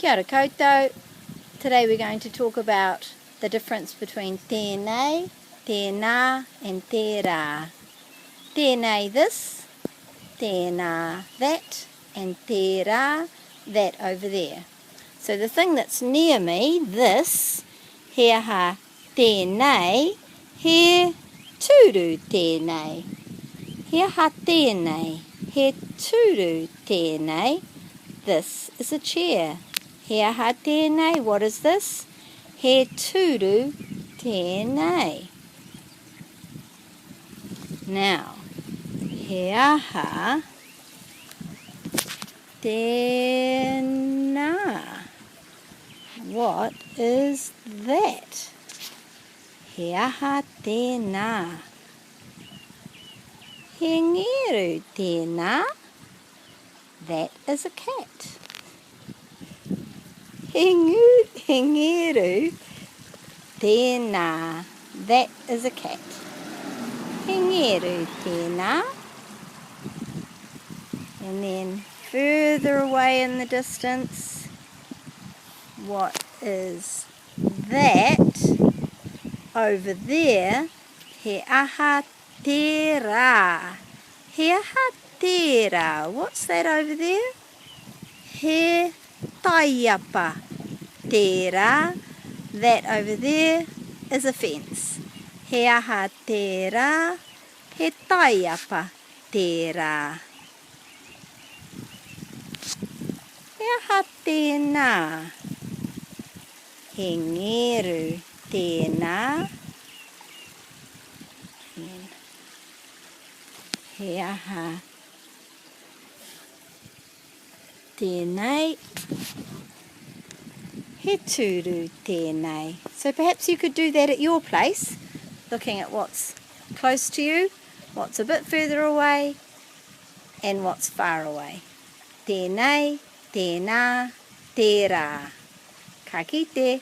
Kia ora koutou. Today we're going to talk about the difference between tēnei, tēnā and tērā. Tēnei this, tēnā that, and tērā that over there. So the thing that's near me, this, he aha tēnei, he tūru tēnei. He aha tēnei, he tūru tēnei. This is a chair. He aha tēnei, what is this? He tūru tēnei. Now, he aha tēnā? What is that? He aha tēnā? He ngeru tēnā? That is a cat. He, ngu, he ngeru tēnā. That is a cat. He ngeru tēnā. And then further away in the distance, what is that over there? He aha tērā. He aha tērā? What's that over there? He taiapa tērā. That over there is a fence. He aha tērā? He taiapa tērā. He aha tēnā? He ngeru tēnā. He aha tēnei? He tūru tēnei. So perhaps you could do that at your place, looking at what's close to you, what's a bit further away, and what's far away. Tēnei, tēnā, tērā. Ka kite!